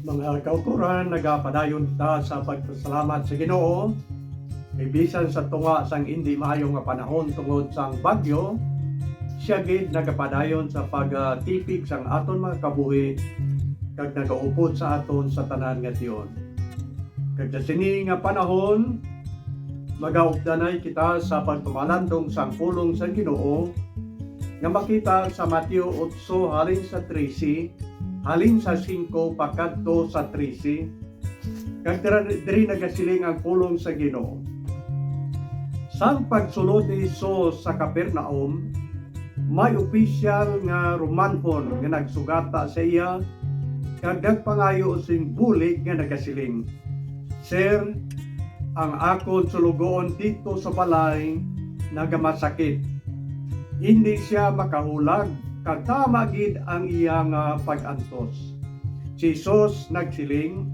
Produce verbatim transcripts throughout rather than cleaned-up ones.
Mga kauturan, nagapadayon ta sa pagpasalamat sa Ginoo, kay bisan sa tunga sang indi maayo nga panahon tungod sang bagyo, siya gid nagapadayon sa pagtipig sang aton mga kabuhi kag nagaupod sa aton sa tanan nga tion. Kag sa sini nga panahon, magaupdanay kita sa pagpamalandong sang pulong sang Ginoo nga makita sa Mateo otso halin sa trese, halin sa singko pakadto sa trese. Kag dira, diri nagasiling ang pulong sa Ginoo. Sang pagsulod ni Jesus sa Capernaum, may opisyal nga Romanhon nga nagsugata sa iya kag nagpangayo sing bulig nga nagasiling, "Sir, ang akon sulugoon didto sa balay nagamasakit. Indi sia makahulag, kag tama gid ang iya nga pag-antos." Si Jesus nagsiling,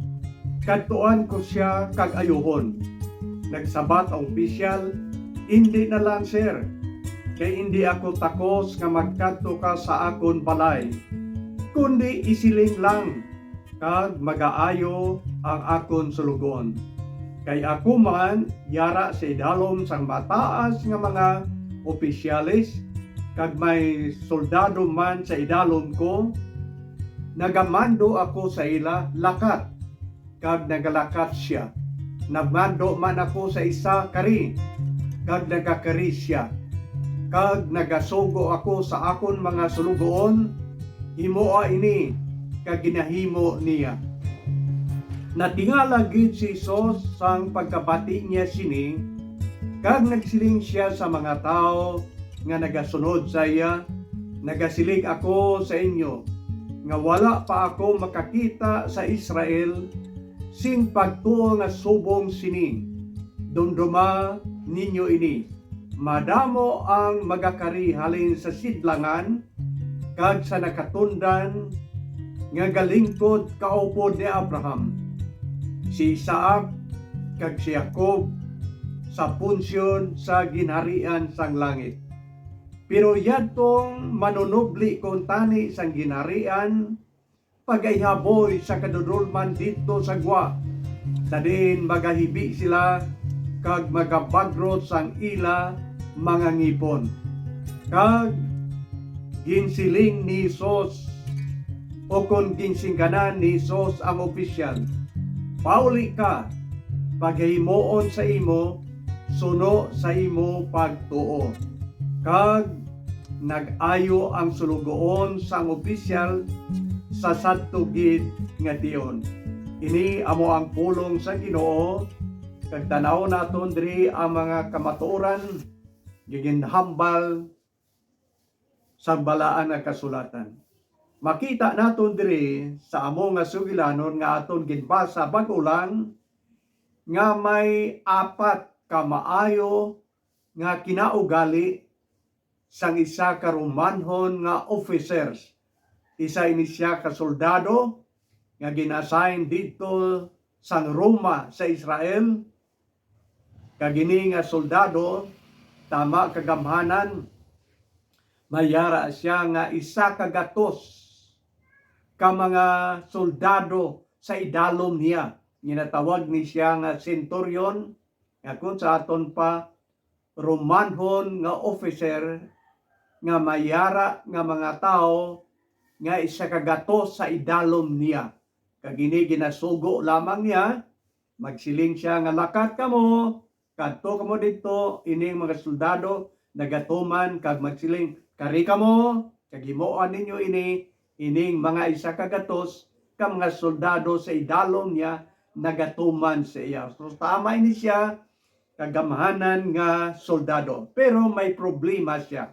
"Kadtuan ko sia kag ayuhon." Nagsabat ang opisyal, "Indi na lang, sir, kay indi ako takos nga magkadto ka sa akon balay, kundi isiling lang, kag magaayo ang akon sulugoon. Kay ako man yara sa idalom sang mataas nga mga opisyales, kag may soldado man sa idalom ko. Nagamando ako sa ila, 'Lakat,' kag nagalakat sia. Nagmando man ako sa isa, 'Kari,' kag nagakari sia. Kag nagasugo ako sa akon mga sulugoon, 'Himoa ini,' kag ginahimo niya." Natingala gid si Jesus sang pagkabati niya sini, kag nagsiling sia sa mga tawo nga nagasunod sa iya, "Nagasiling ako sa inyo nga wala pa ako makakita sa Israel sing pagtuo nga subong sini. Dumduma ninyo ini: madamo ang magakari halin sa sidlangan kag sa nakatundan nga galingkod kaupod ni Abraham, si Isaac, kag si Jacob, sa punsyon sa ginharian sang langit. Pero yadtong manunubli kuntani sang ginharian, pagaihaboy sa kadudolman didto sa gwa, sa diin magahibi sila kag magabagrot sang ila mga ngipon." Kag ginsiling ni Jesus, o kon ginsingganan ni Jesus ang opisyal, "Pauli ka, pagahimuon sa imo suno sa imo pagtuo." Kag nag-ayo ang sulugoon sang opisyal sa sadto gid nga tion. Ini amo ang pulong sa Ginoo, kag tan-aw naton diri ang mga kamatuoran nga ginhambal sa Balaan nga Kasulatan. Makita naton diri sa amo nga sugilanon nga aton ginbasa bag-o lang nga may apat ka maayo nga kinaugali sang isa ka Romanhon nga officers. Isa ini sia ka soldado nga gin-assign didto sang Roma sa Israel. Kag ini nga soldado, tama kagamhanan, may yara sia nga isa ka gatos ka mga soldado sa idalom niya. Ginatawag ni siya nga centurion, nga kung sa aton pa, Romanhon nga officer, nga may yara nga mga tawo nga isa ka gatos sa idalom niya. Kag ini ginasugo lamang niya, magsiling sia nga, "Lakat kamo, kadto kamo didto." Ining mga soldado nagatuman kag magsiling, "Kari kamo, kag himoa ninyo ini." Ining mga isa ka gatos ka mga soldado sa idalom niya nagatuman sa iya. So, tama ini sia, kagamhanan nga soldado. Pero may problema sia.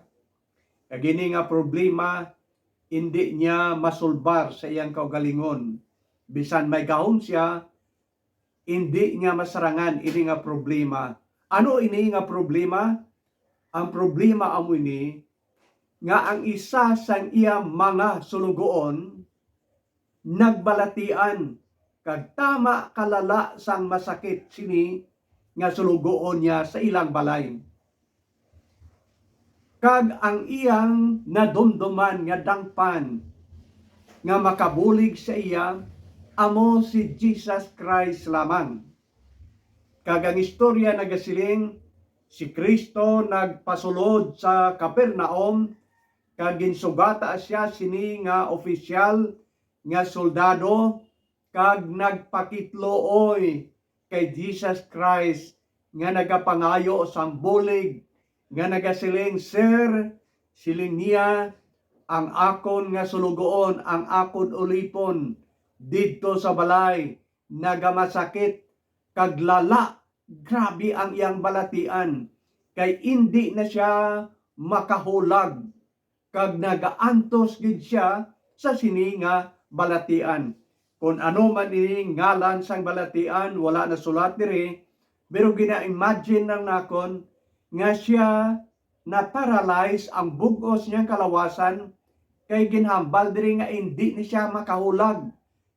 Kag ini nga problema, indi niya masulbar sa iyang kaugalingon. Bisan may gahom sia, indi niya masarangan ini nga problema. Ano ini nga problema? Ang problema amo ini nga ang isa sang iya mga sulugoon nagbalatian, kag tama kalala sang masakit sini nga sulugoon niya sa ilang balay. Kag ang iyang nadumduman nga dangpan nga makabulig sa iya, amo si Jesus Christ lamang. Kag ang istorya nagasiling, si Cristo nagpasulod sa Capernaum, kag ginsugata sia sini nga opisyal nga soldado, kag nagpakitlooy kay Jesus Christ nga nagapangayo sang bulig, nga nagasiling, "Sir," siling niya, "ang akon nga sulugoon, ang akon ulipon, didto sa balay, nagamasakit kag lala, grabe ang iyang balatian, kay indi na sia makahulag." Kag nagaantos gid sia sa sini nga balatian. Kon ano man ini ngalan sang balatian, wala nasulat diri, pero gina-imagine lang nakon nga sia na-paralyze ang bug-os niyang kalawasan, kay ginhambal diri nga indi ni sia makahulag,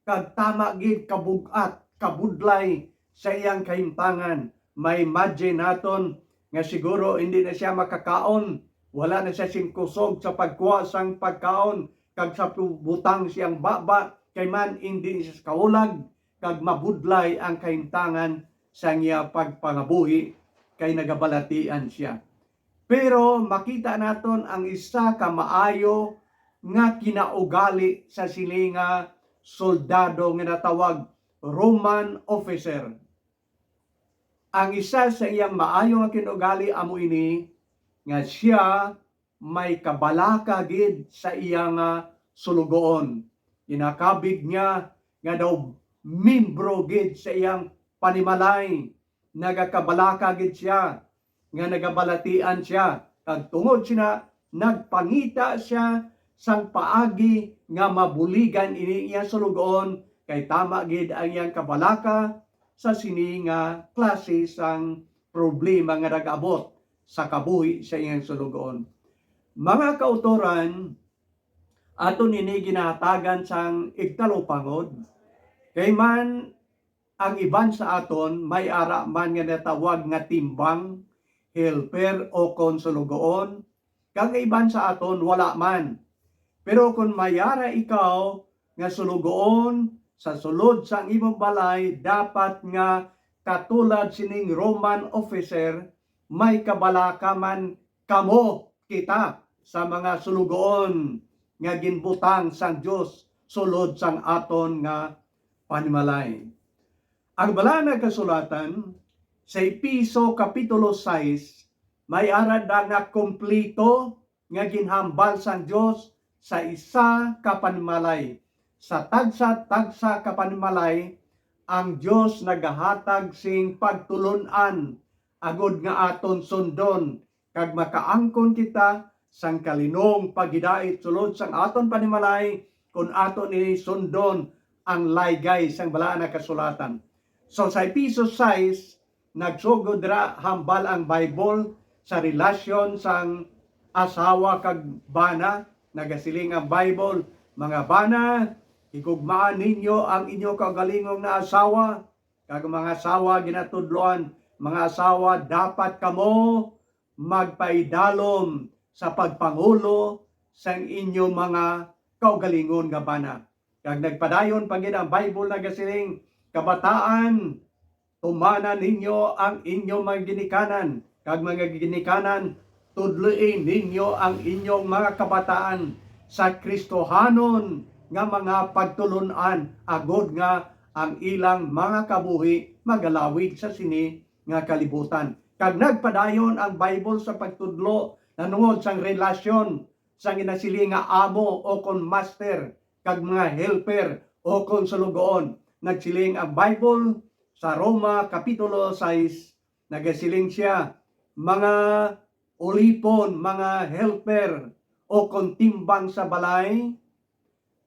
kag tama gid kabug-at, kabudlay sa iyang kahimtangan. Ma-imagine naton nga siguro hindi na sia makakaon, wala na sia sing kusog sa pagkuha sang pagkaon, kag sa pu-, butang siyang baba, kay man hindi siya kahulag, kag mabudlay ang kahimtangan sang iya pagpangabuhi, kay nagabalatian siya. Pero makita naton ang isa ka maayo nga kinaugali sa sini nga soldado nga natawag Roman officer. Ang isa sa iyang maayo nga kinaugali amo ini, nga sia may kabalaka gid sa iya nga sulugoon. Ginakabig niya nga daw membro gid sa iyang panimalay, nagakabalaka gid sia, nga nagabalatian sia, kag tungod sina nagpangita sia sang paagi nga mabuligan ini iya sulugoon, kay tama gid ang iyang kabalaka sa sini nga klase sang problema nga nag-abot sa kabuhi sa iyang sulugoon. Mga kautoran, aton ini ginahatagan sang igtalupangod, kay man ang iban sa aton may ara man nga natawag nga timbang, helper, o kon sulugoon, kag ang iban sa aton wala man. Pero kon may ara ikaw nga sulugoon sa sulod sang imong balay, dapat nga katulad sining Roman officer, may kabalaka man kamo, kita, sa mga sulugoon nga ginbutang sang Dios sulod sang aton nga panimalay. Ang Balaan nga Kasulatan sa Efeso Kapitulo sais may ara da nga kompleto nga ginhambal sang Dios sa isa ka panimalay. Sa tagsa-tagsa ka panimalay, ang Dios nagahatag sing pagtulon-an agod nga aton sundon, kag makaangkon kita sang kalinong paghidait sulod sang aton panimalay, kon aton ini sundon ang laygay sang Balaan nga Kasulatan. So, sa Efeso sais, nagsugod dira hambal ang Bible sa relasyon sang asawa kag bana. Nagasiling ang Bible, "Mga bana, higugmaan ninyo ang inyo kaugalingong nga asawa." Kag mga asawa, ginatudloan, mga asawa, dapat kamo magpaidalom sa pagpangulo sang inyo mga kaugalingon nga bana. Kag nagpadayon pa gid ang Bible, nagasiling, "Kabataan, tumana ninyo ang inyo mga ginikanan, kag mga ginikanan, tudloi ninyo ang inyong mga kabataan sa Kristohanon nga mga pagtulon-an, agod nga ang ilang mga kabuhi magalawig sa sini nga kalibutan." Kag nagpadayon ang Bible sa pagtudlo nahanungod sang relasyon sang ginasiling nga amo o kon master kag mga helper o kon sulugoon. Nagsiling ang Bible sa Roma Kapitulo sais, nagasiling sia, "Mga ulipon, mga helper o kon timbang sa balay,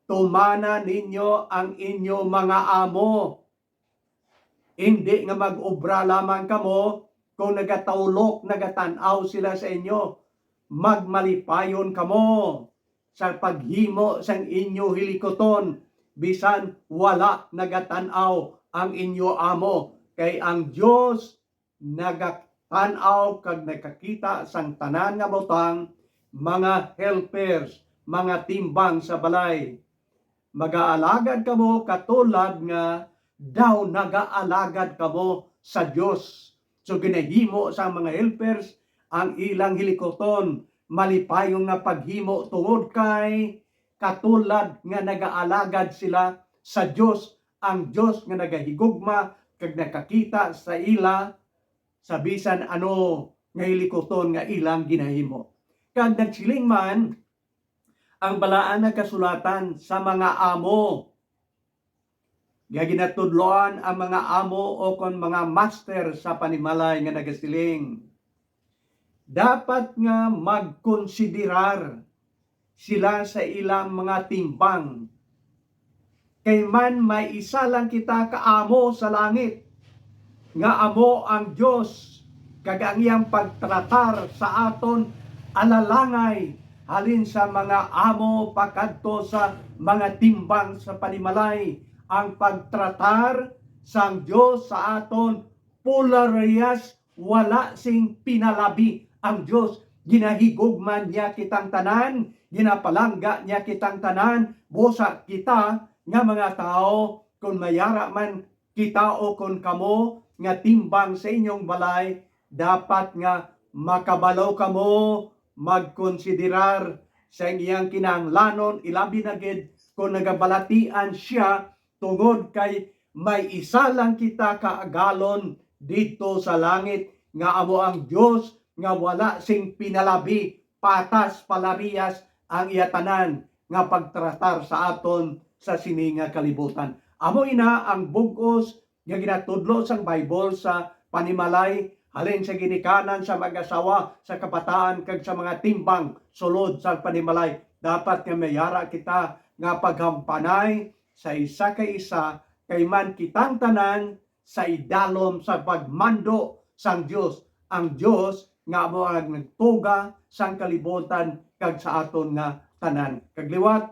tumana ninyo ang inyo mga amo. Indi nga mag-obra lamang kamo kon nagatawlok, nagatan-aw sila sa inyo. Magmalipayon kamo sa paghimo sang inyo hilikuton, bisan wala nagatan-aw ang inyo amo, kay ang Dios nagatan-aw kag nakakita sang tanan nga butang, mga helpers, mga timbang sa balay." Magaalagad kamo katulad nga daw nagaalagad kamo sa Dios. So, ginahimo sang mga helpers ang ilang hilikuton, malipayon nga paghimo, tungod kay katulad nga nagaalagad sila sa Dios, ang Dios nga nagahigugma kag nakakita sa ila sa bisan ano nga hilikuton nga ilang ginahimo. Kag nagsiling man ang Balaan nga Kasulatan sa mga amo, nga ginatudloan ang mga amo o kon mga master sa panimalay nga nagasiling, dapat nga magkonsiderar sila sa ilang mga timbang. Kay man may isa lang kita ka amo sa langit, nga amo ang Dios, kag ang iyang pagtratar sa aton alalangay halin sa mga amo pakadto sa mga timbang sa panimalay. Ang pagtratar sang Dios sa aton pularias, wala sing pinalabi ang Dios. Ginahigugma niya kitang tanan, ginapalangga niya kitang tanan, busa kita nga mga tawo, kon mayara man kita o kon kamo nga timbang sa inyong balay, dapat nga makabalo kamo magkonsiderar sa iyang kinahanglanon, ilabi na gid kon nagabalatian siya, tungod kay may isa lang kita ka agalon didto sa langit, nga amo ang Dios nga wala sing pinalabi, patas, palariyas ang iya tanan nga pagtratar sa aton sa sini nga kalibutan. Amo ina ang bug-os nga ginatudlo sang Bible sa panimalay, halin sa ginikanan sa mag-asawa, sa kabataan, kag sa mga timbang sulod sa panimalay. Dapat nga mayara kita nga paghampanay sa isa ka isa, kay man kitang tanan sa idalom sa pagmando sang Dios, ang Dios nga amo ang nagtuga sang kalibutan kag sa aton nga tanan. Kag liwat,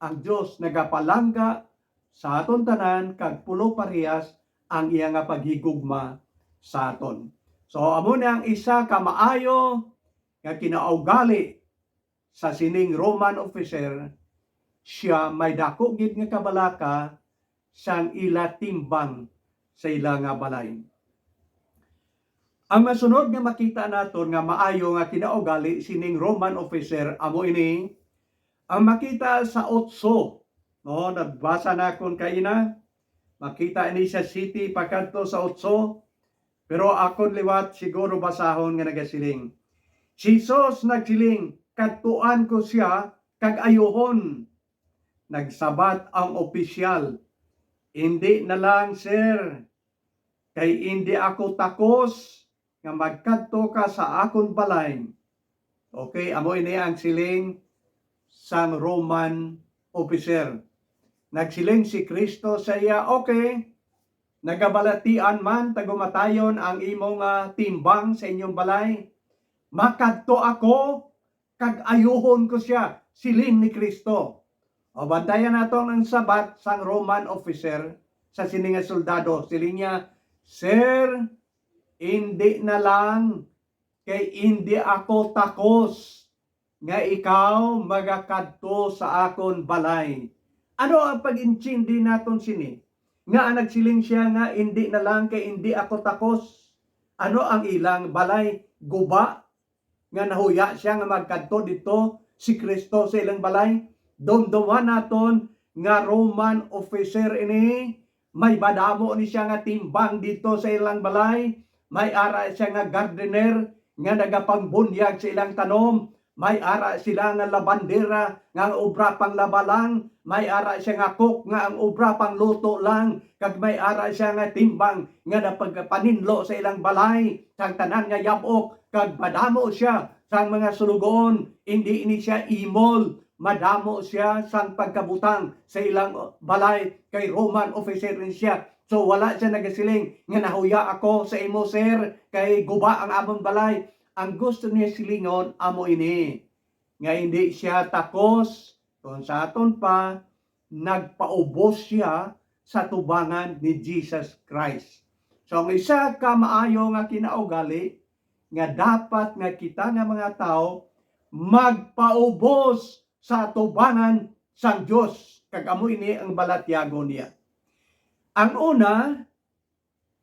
ang Dios nagapalangga sa aton tanan kag pulo parehas ang iya nga paghigugma sa aton. So, amo ni ang isa ka maayo nga kinaugali sa sining Roman officer, sia may dako gid nga kabalaka sang ila timbang sa ila nga balay. Ang masunod nga makita naton nga maayo nga kinaugali sining Roman officer amo ini ang makita sa otso, no? Nagbasa na kon kaina, makita ini sa siyete pakadto sa otso, pero akon liwat siguro basahon nga nagasiling, "Si Jesus nagsiling, 'Kadtuan ko sia kag ayuhon.'" Nagsabat ang opisyal, "Indi na lang, sir, kay indi ako takos nga magkadto ka sa akon balay." Okay, amo ini ang siling sang Roman officer. Nagsiling si Cristo sa iya, "Okay, nagabalatian man tagumatayon ang imo nga timbang sa inyong balay. Makadto ako kag ayuhon ko sia," siling ni Cristo. O, bantayan naton ang sabat sang Roman officer sa sini nga soldado. Siling niya, "Sir, indi na lang, kay indi ako takos nga ikaw magakadto sa akon balay." Ano ang pag-intindi naton sini? Nga nagsiling siya nga, "Indi na lang, kay indi ako takos." Ano ang ilang balay? Guba nga nahuya siya nga magkadto didto si Cristo sa ilang balay? Dumduman naton nga Roman officer ini, may madamo ni siya nga timbang didto sa ilang balay. May ara siya nga gardener nga nagapangbunyag sa ilang tanom. May ara sila nga labandera nga ang obra panglaba lang. May ara siya nga cook nga ang obra pangluto lang. Kag may ara siya nga timbang nga napagpaninlo sa ilang balay sang tanan nga yab-ok, kag madamo siya sang mga sulugoon. Indi ini siya imol, madamo siya sang pagkabutang sa ilang balay, kay Roman officer ni siya. So, wala siya nagasiling nga, "Nahuya ako sa imo, sir, kay guba ang amon balay." Ang gusto niya silingon amo ini, nga indi siya takos, kung sa aton pa, nagpaubos siya sa tubangan ni Jesus Christ. So, ang isa ka maayo nga kinaugali nga dapat nga kita nga mga tawo magpaubos sa atubangan sang Dios, kag amo ini ang balatyagon niya. Ang una,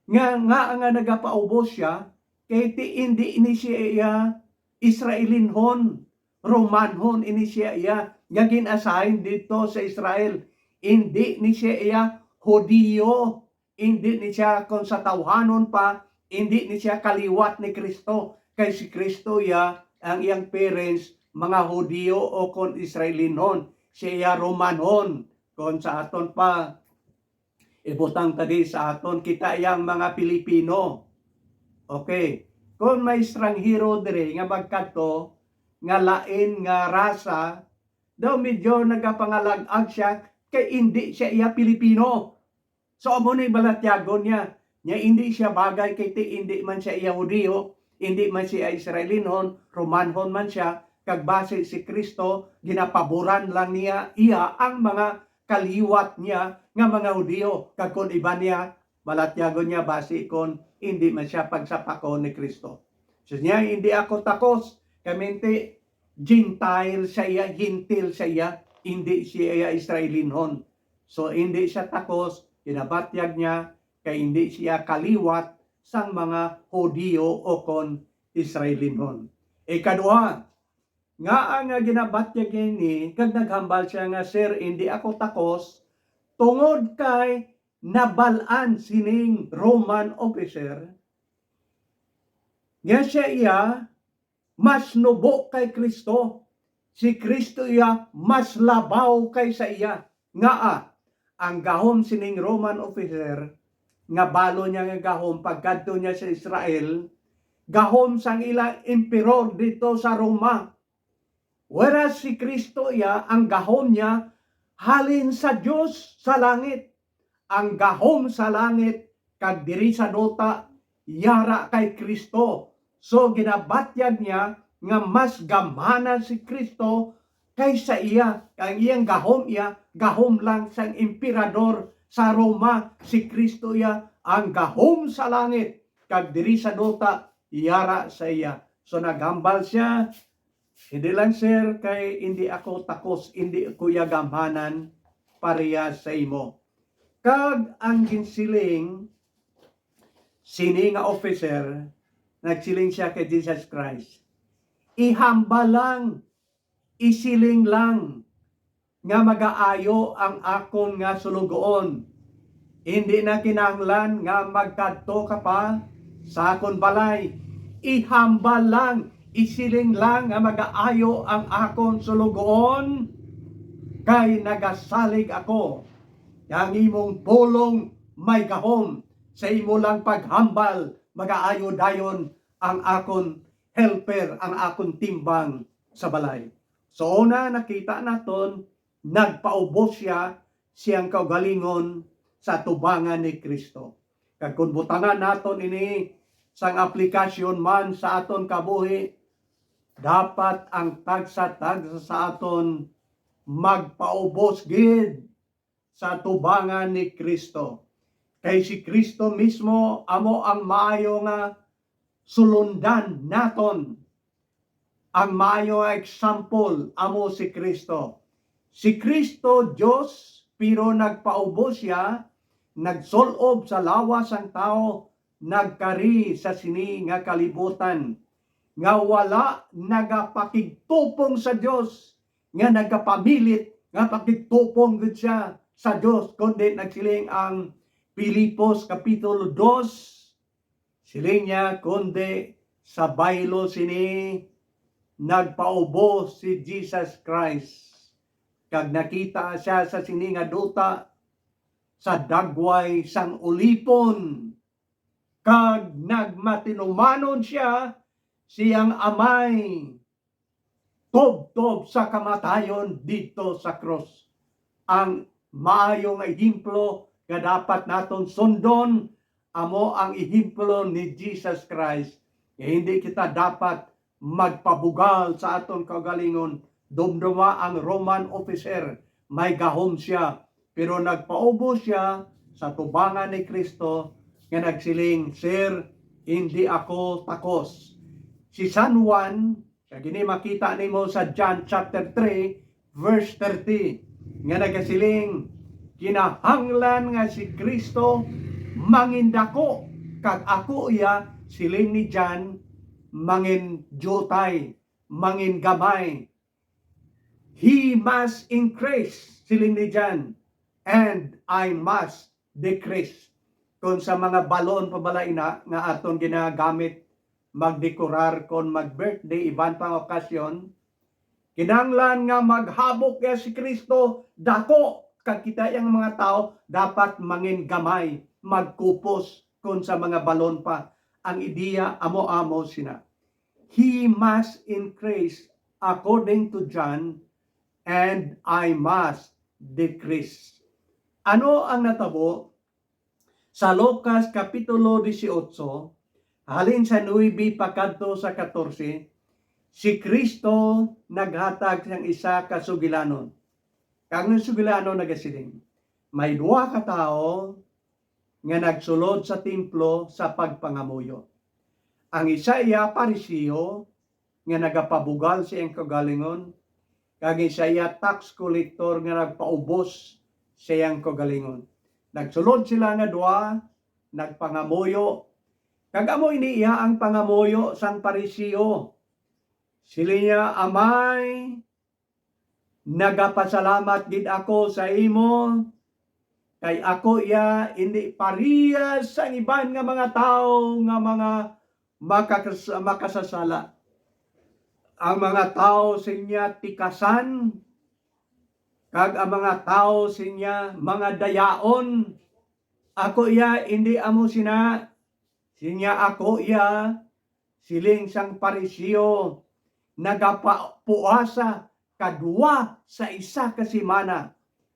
nga, nga, nga nagapaubos sia, kay ti indi ni siya Israelinhon, Romanhon ini siya iya, nga gin-assign didto sa Israel. Indi ni siya iya Hudiyo, indi ni siya kon sa tawhanon pa, indi ni siya kaliwat ni Kristo, kay si Kristo iya ang iyang parents, mga Hudiyo o kon Israelinhon. Siya iya Romanhon, kon sa aton pa, ibutang ta di sa aton, kita yang mga Pilipino. Okay. Kung may estranghero diri nga magkadto nga lain nga rasa, daw medyo nagapangalag-ag siya kay indi siya iya Pilipino. So, amo ni balatyagon niya. Niya indi siya bagay kay ti indi man siya Yahudiyo, indi man siya Israelinhon, Romanhon man siya, kag basi si Kristo, ginapaboran lang niya iya ang mga kaliwat niya nga mga Hudiyo, kag kon iban niya, balatyagon niya basi kon indi man siya pagsapakon ni Kristo. So niya, indi ako takos, kay minti Gentile sa iya, Gentil sa iya, indi siya Israelinhon. So indi siya takos, ginabatyag niya, kay indi siya kaliwat sang mga Hudiyo o kon Israelinhon. Ikaduha, ngaa nga ginabatyag ini, kag naghambal siya nga, "Sir, indi ako takos, tungod kay nabal-an sining Roman officer nga siya iya mas nubo kay Kristo, si Kristo iya mas labaw kay sa iya." Ngaa, ang gahom sining Roman officer nga balo niya nga gahom pagkadto niya sa Israel, gahom sang ila emperor dito sa Roma. Whereas si Kristo iya, ang gahom niya halin sa Dios sa langit. Ang gahom sa langit kag diri sa duta yara kay Kristo. So ginabatyag niya nga mas gamhanan si Kristo kaysa iya. Ang iyang gahom iya, gahom lang sang emperador sa Roma. Si Kristo iya ang gahom sa langit kag diri sa duta yara sa iya. So naghambal siya, "Hindi lang, sir, kay hindi ako takos, hindi ko iya gamhanan pareha sa imo." Kag ang ginsiling sini nga officer, nagsiling siya kay Jesus Christ, "Ihambal lang, isiling lang nga magaayo ang akon nga sulugoon. Hindi na kinahanglan nga magkadto ka pa sa akon balay. Ihambal lang, isiling lang nga magaayo ang akon sulugoon, kay nagasalig ako. Ang imong pulong may gahom. Sa imo lang paghambal, magaayo dayon ang akon helper, ang akon timbang sa balay." So, una, nakita naton, nagpaubos siya siyang kaugalingon sa atubangan ni Kristo. Kag kung butangan naton ini sang aplikasyon man sa aton kabuhi, dapat ang tagsa-tagsa sa aton magpaubos gid sa atubangan ni Kristo. Kay si Kristo mismo amo ang maayo nga sulundan naton. Ang maayo nga example amo si Kristo. Si Kristo, Dios, pero nagpaubos siya, nagsul-ob sa lawas sang tawo, nagkari sa sini nga kalibutan, nga wala nagapakigtupong sa Dios, nga nagapamilit nga pakigtupong gid siya sa Dios, kundi nagsiling ang Filipos Kapitulo dos, siling niya, "Kundi sa baylo sini nagpaubos si Jesus Christ, kag nakita siya sa sini nga duta sa dagway sang ulipon, kag nagmatinumanon siya siyang Amay tubtob sa kamatayon didto sa krus." Ang maayo nga ehemplo nga dapat naton sundon amo ang ehemplo ni Jesus Christ, nga hindi kita dapat magpabugal sa aton kaugalingon. Dumduma ang Roman officer, may gahom siya, pero nagpaubos siya sa tubangan ni Kristo nga nagsiling, "Sir, hindi ako takos." Si San Juan, kag ini makita nimo sa John chapter three, verse thirty, nga nagasiling, "Kinahanglan nga si Kristo mangindako, kag ako iya," siling ni John, "mangindiutay, mangingamay." "He must increase," siling ni John, "and I must decrease." Kung sa mga balon pa bala ina nga aton ginagamit magdekorar kon mag-birthday, iban pang okasyon, kinahanglan nga maghabok ya si Kristo dako, kag kita yang mga tawo dapat mangin gamay, magkupos kon sa mga balon pa. Ang ideya amo-amo sina, "He must increase according to John, and I must decrease." Ano ang natabo? Sa Lucas Kapitulo dieciocho, halin sa nuebe pakadto sa katorse, si Cristo naghatag sang isa ka sugilanon. Kag ang sugilanon nagasiling, "May duha ka tawo nga nagsulod sa templo sa pagpangamuyo. Ang isa iya Pariseo nga nagapabugal sa iyang kaugalingon, kag isa iya tax collector nga nagpaubos sa iyang kaugalingon. Nagsulod sila nga duha, nagpangamuyo. Kag amo ini iya ang pangamuyo sang Pariseo. Siling niya, 'Amay, nagapasalamat gid ako sa imo, kay ako iya indi parehas sang iban nga mga tawo nga mga makakas-, makasasala. Ang mga tawo sa iya tikasan, kag ang mga tawo sa iya mga dayaon. Ako iya indi amo sina, sa iya ako iya,'" siling sang Pariseo, "nagapapuasa kadua sa isa ka semana."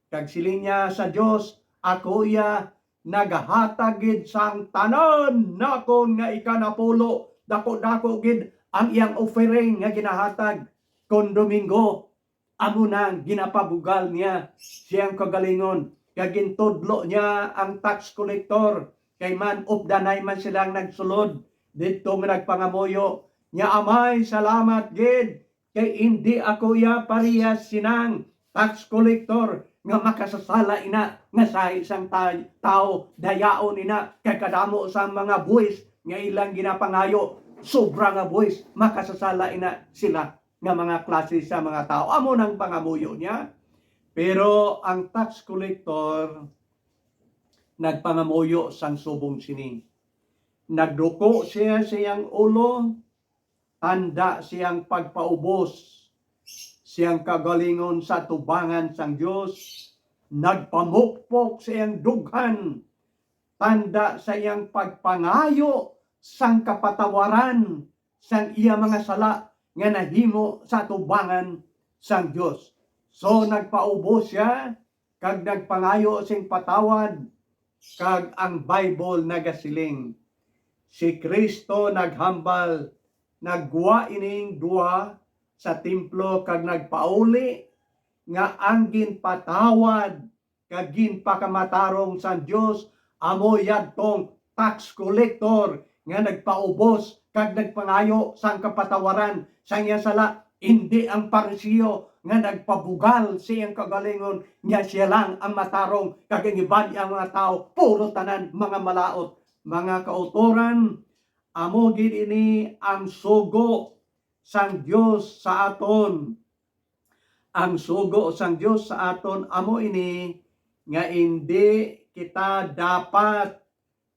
Kag siling niya sa Dios, "Ako iya nagahatag gid sang tanan nakon nga ikanapulo, dako-dako gid ang iyang offering nga ginahatag kon Domingo." Amo na ang ginapabugal niya siyang kaugalingon, kag gintudlo niya ang tax collector, kay man updanay man silang nagsulod didto nga nagpangamuyo niya, "Amay, salamat gid, kay indi ako iya parehas sinang tax collector nga makasasala ina nga sahi sang ta-, tawo dayaon ina, kay kadamo sang mga buhis nga ilang ginapangayo, sobra nga buhis, makasasala ina sila nga mga klase sa mga tawo." Amo nang pangamuyo niya. Pero ang tax collector nagpangamuyo sang subong sini. Nagduko siya sa iyang ulo, tanda siyang pagpaubos siyang kagalingon sa tubangan sang Dios, nagpamukpok sa iyang dughan, tanda sa iyang pagpangayo sang kapatawaran sang iya mga sala nga nahimo sa atubangan sang Dios. So, nagpaubos sia kag nagpangayo sing patawad, kag ang Bible nagasiling, si Cristo naghambal, naggwa ining duha sa templo kag nagpauli nga ang ginpatawad kag ginpakamatarong sang Dios amo yadtong tax collector nga nagpaubos kag nagpangayo sang kapatawaran sang iya sala, indi ang Pariseo nga nagpabugal sa iyang kagalingon nga sia lang ang matarong kag ang iban ang mga tawo puro tanan mga malaut. Mga kautoran, amo gid ini ang sugo sang Dios sa aton. Ang sugo sang Dios sa aton amo ini, nga indi kita dapat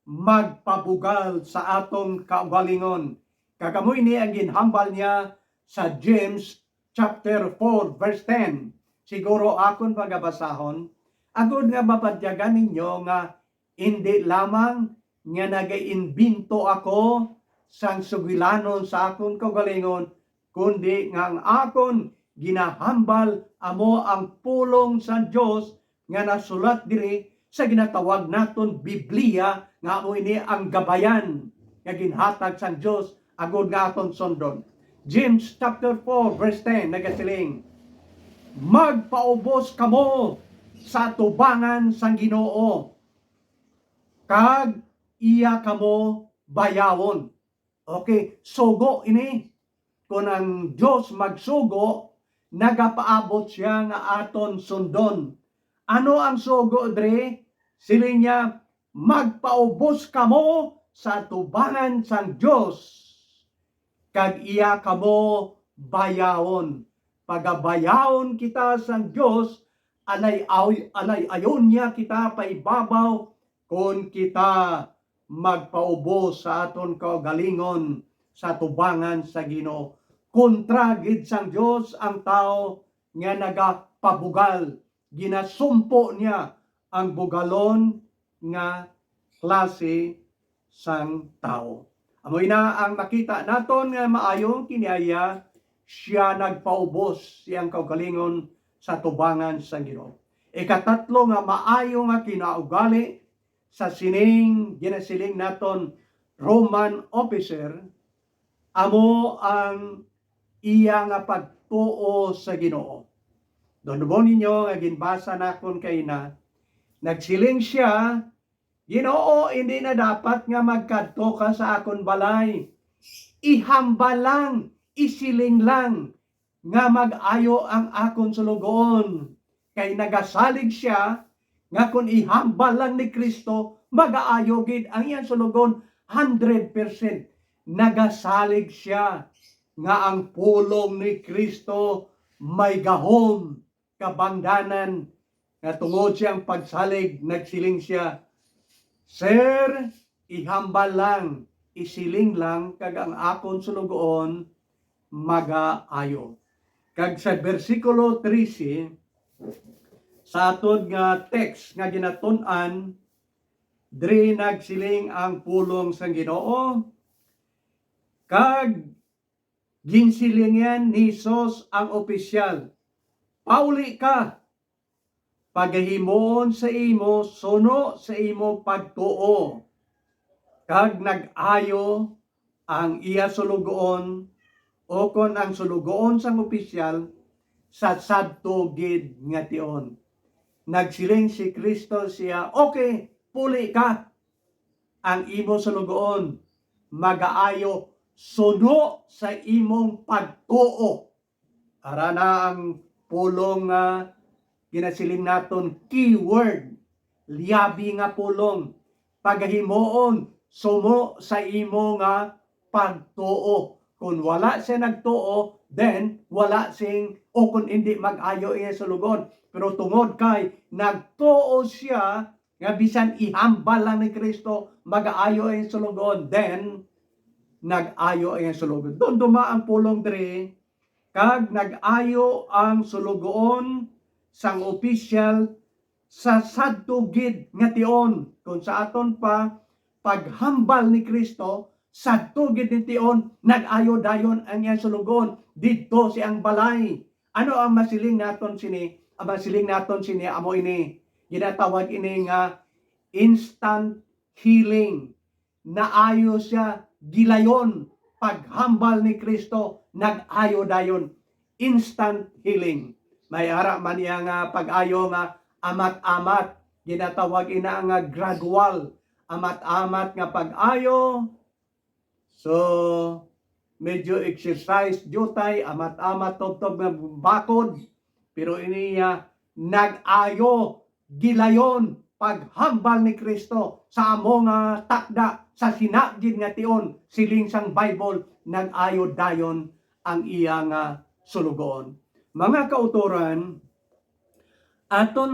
magpabugal sa aton kaugalingon. Kag amo ini ang ginhambal niya sa James chapter four, verse ten. Siguro akon pagabasahon, agod nga mabatiagan ninyo nga indi lamang nga nagaimbento ako sang sugilanon sa akon kaugalingon, kundi nga ang akon ginahambal amo ang pulong sang Dios nga nasulat diri sa ginatawag naton Biblia, nga amo ini ang gabayan nga ginhatag sang Dios agod nga aton sundon. James chapter four, verse ten nagasiling, "Magpaubos kamo sa atubangan sang Ginoo, kag iya kamo bayawon." Okay, sugo ini. Kon ang Dios magsugo, nagapaabot sia nga aton sundon. Ano ang sugo diri? Siling niya, "Magpaubos kamo sa atubangan sang Dios, kag iya kamo bayawon." Pagabayawon kita sang Dios, alay-, alay-ayon niya kita paibabaw kon kita magpaubos sa aton kaugalingon sa atubangan sa Ginoo. Kontra gid sang Dios ang tawo nga nagapabugal, ginasumpo niya ang bugalon nga klase sang tawo. Amo ina ang makita naton nga maayo kini, iya, siya nagpaubos siyang kaugalingon sa tubangan sang Ginoo. Ikatatlo nga maayo nga kinaugali sa sining ginasiling naton Roman officer, amo ang iya nga pagtuo sa Ginoo. Dumdumon ninyo nga ginbasa nakon kaina, nagsiling sia, "Ginoo, indi na dapat nga magkadto ka sa akon balay. Ihambal lang, isiling lang nga mag-ayo ang akon sulugoon." Kay nagasalig sia nga kon ihambal lang ni Cristo, magaayo gid ang iyang sulugoon, hundred percent. Nagasalig sia nga ang pulong ni Cristo may gahom kabangdanan, nga tungod siyang pagsalig, nagsiling sia, "Sir, ihambal lang, isiling lang, kag ang akon sulugoon magaayo." Kag sa bersikulo trese, sa aton nga text nga ginatun-an, diri nagsiling ang pulong sang Ginoo, kag ginsilingan ni Jesus ang opisyal, "Pauli ka, pagahimuon sa imo suno sa imo pagtuo." Kag nag-ayo ang iya sulugoon, o kon ang sulugoon sang opisyal, sa sadto gid nga tion. Nagsiling si Cristo siya, "Okay, puli ka. Ang imo sulugoon magaayo suno sa imong pagtuo." Ara na ang pulong nga ginasiling naton, keyword, liyabi nga pulong, pagahimuon suno sa imo nga pagtuo. Kung wala siya nagtuo, then wala sing, o kung hindi, mag-ayo iya sulugon. Pero tungod kay nagtuo siya nga bisan ihambal lang ni Cristo, mag-ayo ang sulugon, then nag-ayo ang sulugon. Dumduma ang pulong diri, kag nag-ayo ang sulugoon sang opisyal sa sadto gid nga tion. Kung sa aton pa paghambal ni Cristo, sadto gid ni tion, nag-ayo dayon ang iyang sulugoon didto sa iyang balay. Ano ang masiling naton sini? Ang masiling naton sini amo ini, ginatawag ini nga instant healing. Naayo siya gilayon, paghambal ni Cristo, nag-ayo dayon, instant healing. May ara man iya nga pag-ayo nga amat-amat, ginatawag ina nga gradual, amat-amat nga pag-ayo. So, medyo exercise diutay, amat-amat, tubtob nga bakod, pero ini, ah, nag-ayo gilayon paghambal ni Cristo sa amo nga takda, sa sina gid nga tion, siling sang Bible, nag-ayo dayon ang iya nga sulugoon. Mga kautoran, aton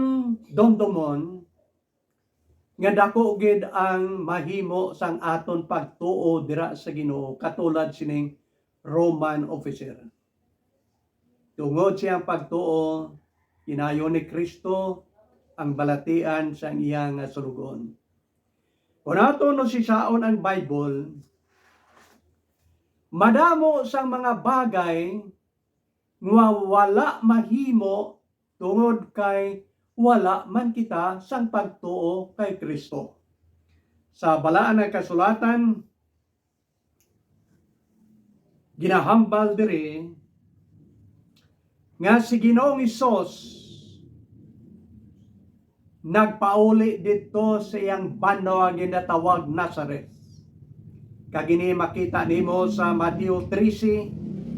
dumdumon nga daku gid ang mahimo sang aton pagtuo dira sa Ginoo, katulad sining Roman officer. Tungod sa iyang pagtuo, ginayo ni Cristo ang balatian sang iya nga sulugon. Kung aton usisaon ang Bible, madamo sang mga bagay nga wala mahimo tungod kay wala man kita sang pagtuo kay Cristo. Sa Balaan nga Kasulatan, ginahambal diri nga si Ginoong Hesus nagpauli didto sa iyang banwa nga ginatawag Nazareth. Kag ini makita nimo sa Mateo trese,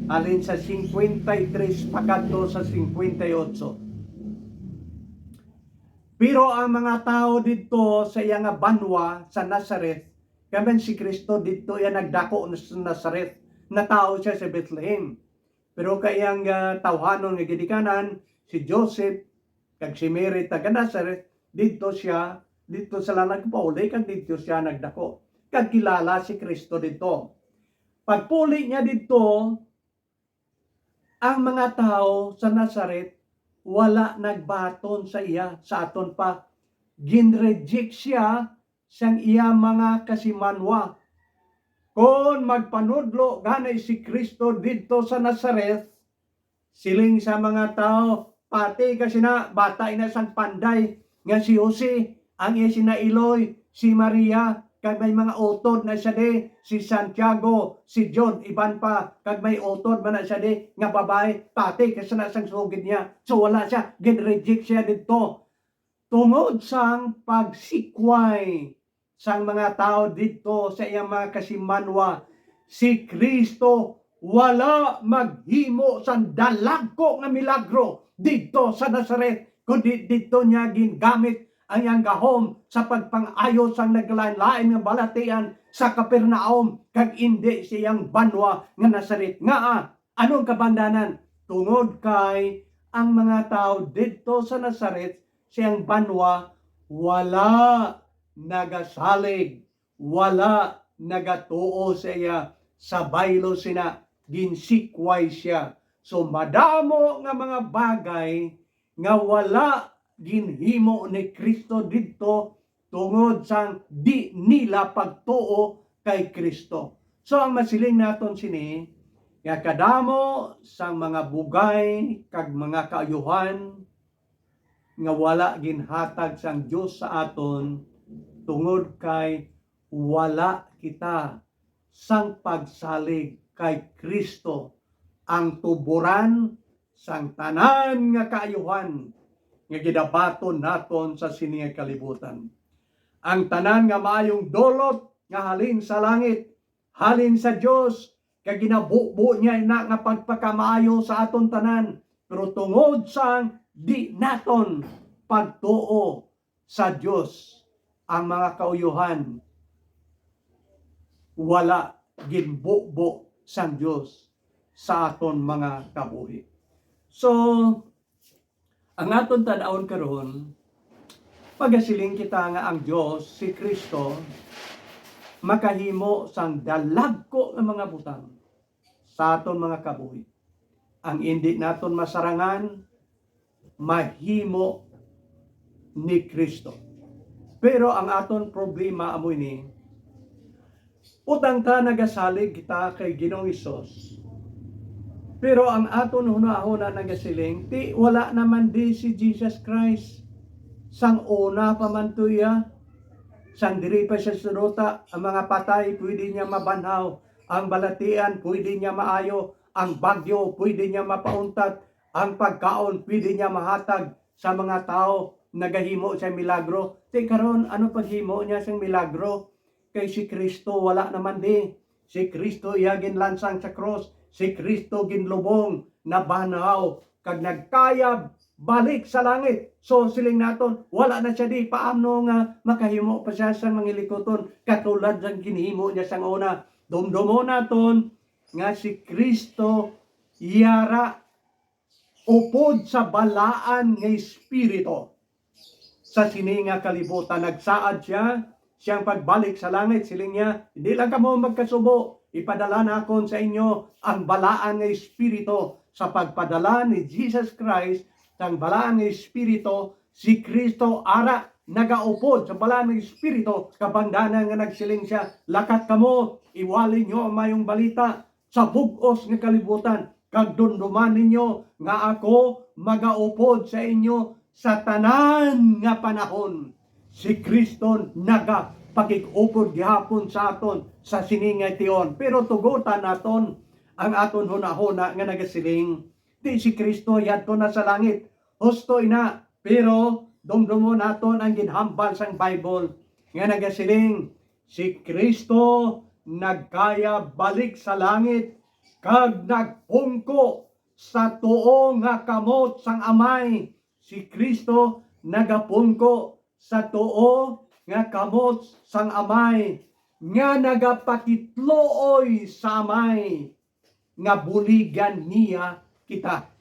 halin sa cincuenta y tres pakadto sa cincuenta y ocho. Pero ang mga tawo didto sa iya nga banwa sa Nazareth, kay man si Cristo didto iya nagdako sa Nazareth, natawo siya sa Bethlehem. Pero kay ang, ah, tawhanon nga ginikanan, si Joseph kag si Mary taga Nazareth, didto siya, didto sila nagpauli kag didto siya nagdako. Kag kilala si Cristo didto. Pagpuli niya didto, ang mga tawo sa Nazareth wala nagbaton sa iya. Sa aton pa, ginreject siya sang iya mga kasimanwa. Kon magpanudlo gani si Cristo didto sa Nazareth, siling sa mga tawo, "Pati ka sina, bata ina sang panday nga si Jose, ang iya sina iloy, si Maria, kag may mga utod na siya di, si Santiago, si John, iban pa, kag may utod man na siya di nga babayi, pati ka sina sang sugid niya." So, wala siya, gin-reject siya didto. Tungod sang pagsikway sang mga tawo didto sa iyang mga kasimanwa, si Cristo wala maghimo sang dalagko nga milagro didto sa Nazareth, kundi didto niya gingamit ang iyang gahom sa pagpang-ayo sang naglain-lain nga balatian sa Capernaum kag indi sa iyang banwa nga Nazareth. Ngaa? Ano ang kabangdanan? Tungod kay ang mga tawo didto sa Nazareth, sa iyang banwa, wala nagasalig, wala nagatuo sa iya. Sa baylo sina, ginsikway siya. So, madamo nga mga bagay nga wala ginhimo ni Cristo didto tungod sang di nila pagtuo kay Cristo. So, ang masiling naton sini, nga kadamo sang mga bugay kag mga kaayuhan nga wala ginhatag sang Dios sa aton, tungod kay wala kita sang pagsalig kay Cristo, ang tuboran sang tanan nga kaayuhan nga ginabaton naton sa sini nga kalibutan. Ang tanan nga maayong dulot nga halin sa langit, halin sa Dios, kag ginabubo niya na nga pagpakamaayo sa aton tanan, pero tungod sang di naton pagtuo sa Dios, ang mga kauyuhan wala ginbubo sang Dios sa aton mga kabuhi. So, ang aton tan-awon karon, pagasiling kita nga ang Dios, si Cristo, makahimo sang dalagko nga mga butang sa aton mga kabuhi. Ang indi naton masarangan, mahimo ni Cristo. Pero ang aton problema amo ini, utang ta nagasalig kita kay Ginoong Hesus. Pero ang aton hunahuna nagasiling, ti wala naman di si Jesus Christ. Sang una pa man to iya, sang diri pa siya sa duta, ang mga patay pwede niya mabanhaw, ang balatian pwede niya maayo, ang bagyo pwede niya mapauntat, ang pagkaon pwede niya mahatag sa mga tawo. Nagahimo siya milagro. Ti karon, ano paghimo niya sang milagro? Kay si Cristo wala naman di. Si Cristo iya ginlansang sa krus. Si Cristo ginlubong, nabanhaw, kag nagkayab balik sa langit. So, siling naton, wala na siya di. Paano nga makahimo pa siya sang manglikuton katulad sang ginhimo niya sang una? Dumdumon naton nga si Cristo yara upod sa balaan nga espiritu. Sa sini nga kalibutan, nagsaad siya, siyang pagbalik sa langit, siling niya, "Hindi lang kamo magkasubo, ipadala nakon sa inyo ang balaan nga espiritu." Sa pagpadala ni Jesus Christ sang balaan nga espiritu, si Cristo ara nagaupod sa balaan nga espiritu, kabangdanan nga nagsiling siya, "Lakat kamo, iwali nyo ang mayong balita sa bug-os nga kalibutan, kag dumduman ninyo nga ako magaupod sa inyo sa tanan nga panahon." Si Cristo nagapakig-upod gihapon sa aton sa sini nga tion. Pero tugutan naton ang aton hunahuna nga nagasiling, "Di si Cristo yadto na sa langit." Husto ina, pero dumdumon naton ang ginhambal sang Bible nga nagasiling, "Si Cristo nagkayab balik sa langit kag nagpungko sa tuo nga kamot sang Amay." Si Cristo nagapungko sa tuo nga kamot sang Amay, nga nagapakitluoy sa Amay nga buligan niya kita.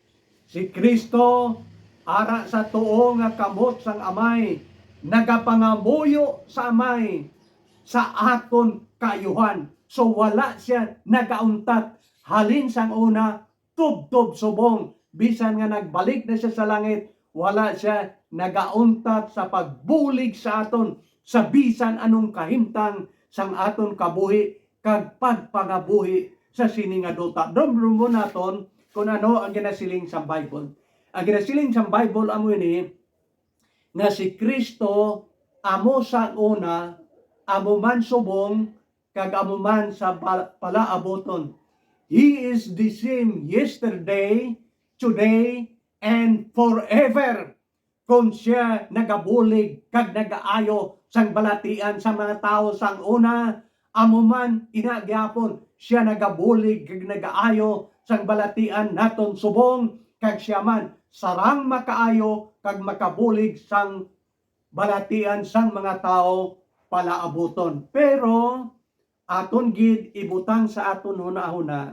Si Cristo, ara sa tuo nga kamot sang Amay, nagapangamuyo sa Amay sa aton kaayuhan. So, wala siya nagauntat halin sang una tubtob subong. Bisan nga nagbalik na siya sa langit, wala siya nagauntat sa pagbulig sa aton sa bisan anong kahimtang sang aton kabuhi kag pagpangabuhi sa sini nga duta. Dumdumon naton kung ano ang ginasiling sang Bible. Ang ginasiling sang Bible amo ini, nga si Cristo amo sang una, amo man subong, kag amo man sa pa-, palaabuton. He is the same yesterday, today, and forever. Kon siya nagabulig kag nagaayo sang balatian sa mga tawo sang una, amo man ina gihapon siya nagabulig kag nagaayo sang balatian naton subong, kag siya man sarang makaayo kag makabulig sang balatian sang mga tawo palaabuton. Pero aton gid ibutang sa aton hunahuna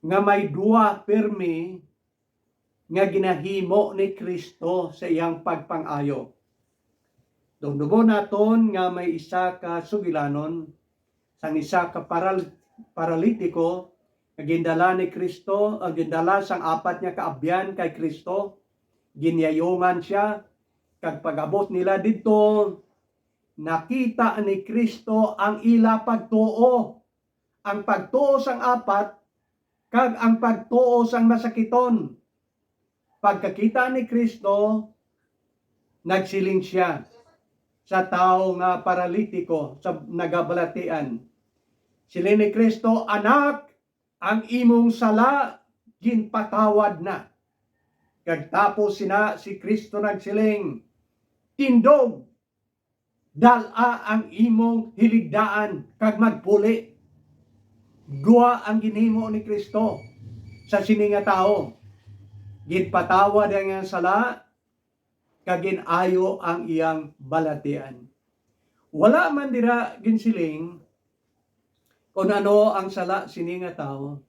nga may duwa pirmi nga ginahimo ni Cristo sa iyang pagpang-ayo. Dumdumon naton nga may isa ka sugilanon sang isa ka paral-, paralitiko nga gindala ni Cristo, ang gindala sang apat nga kaabyan kay Cristo. Ginyayungan sia, kag pag-abot nila didto, nakita ni Cristo ang ila pagtuo, ang pagtuo sang apat, kag ang pagtuo sang masakiton. Pagkakita ni Cristo, nagsiling sia sa tawo nga paralitiko sa nagabalatian. Siling ni Cristo, "Anak, ang imong sala ginpatawad na." Kag tapos sina si Cristo nagsiling, "Tindog, dal-a ang imong hiligdaan kag magpuli." Duha ang ginhimo ni Cristo sa sini nga tawo. Ginpatawad ang iyang sala, kag gin-ayo ang iyang balatian. Wala man dira ginsiling kon ano ang sala sini nga tawo.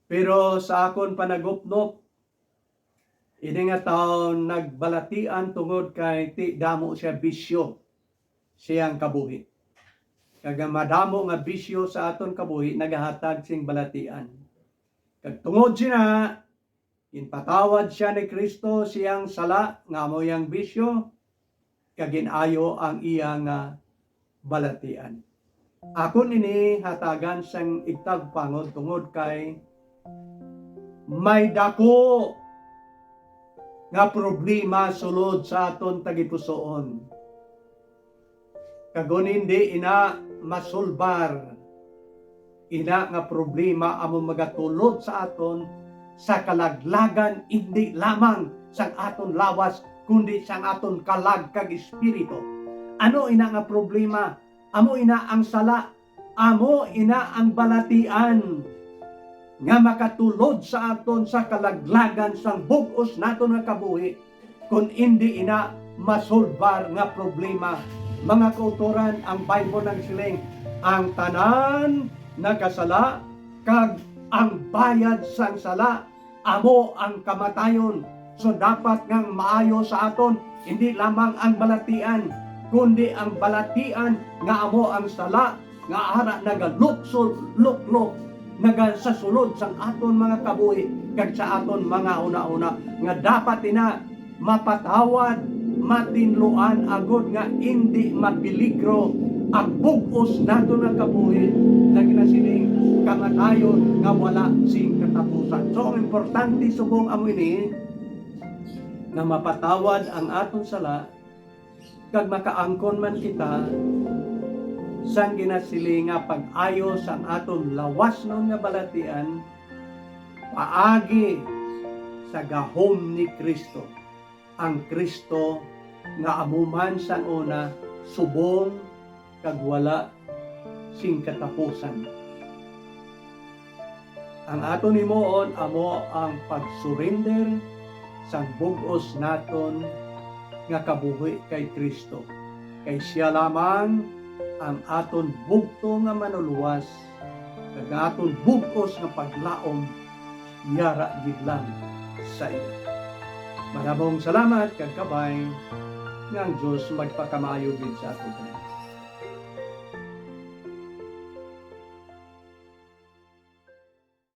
Pero sa akon panagupnop, ini nga tawo nagbalatian tungod kay ti damo siya bisyo siyang kabuhi. Kag ang madamo nga bisyo sa aton kabuhi nagahatag sing balatian. Kag tungod sina, ginpatawad sia ni Cristo siyang sala nga amo iyang bisyo, kag gin-ayo ang iya nga balatian. Akon ini hatagan sang igtagpangod tungod kay may daku nga problema sulod sa aton tagipusoon. Kag kon hindi ina masulbar, ina nga problema amo magatulod sa aton sa kalaglagan, indi lamang sang aton lawas, kundi sang aton kalag kag espiritu. Ano ina nga problema? Amo ina ang sala, amo ina ang balatian nga makatulod sa aton sa kalaglagan sang bug-os naton nga kabuhi, kon indi ina masolbar nga problema. Mga kautoran, ang Bible nagsiling, "Ang tanan nakasala, kag ang bayad sang sala amo ang kamatayon." So, dapat nga maayo sa aton, hindi lamang ang balatian, kundi ang balatian nga amo ang sala nga ara nagaluksod-luklok, naga-, sa sulod sang aton mga kabuhi kag sa aton mga hunahuna, nga dapat ina mapatawad, matinluan, agod nga indi mapeligro ang bug-os nato nga kabuhi, nga ginasiling kamatayon nga wala sing katapusan. So, ang importante subong amo ini, nga mapatawad ang aton sala, kag makaangkon man kita sang ginasiling nga pag-ayo sang aton lawasnon nga balatian paagi sa gahom ni Cristo, ang Cristo nga amo man sang una, subong, kag wala sing katapusan. Ang aton himuon amo ang pag-surrender sang bug-os naton nga kabuhi kay Cristo, kay sia lamang ang aton bugtong nga Manlulowas, kag ang aton bug-os nga paglaom yara gid lang sa iya. Madamong salamat kag kabay nga ang Dios magpakamaayo gid sa aton tanan.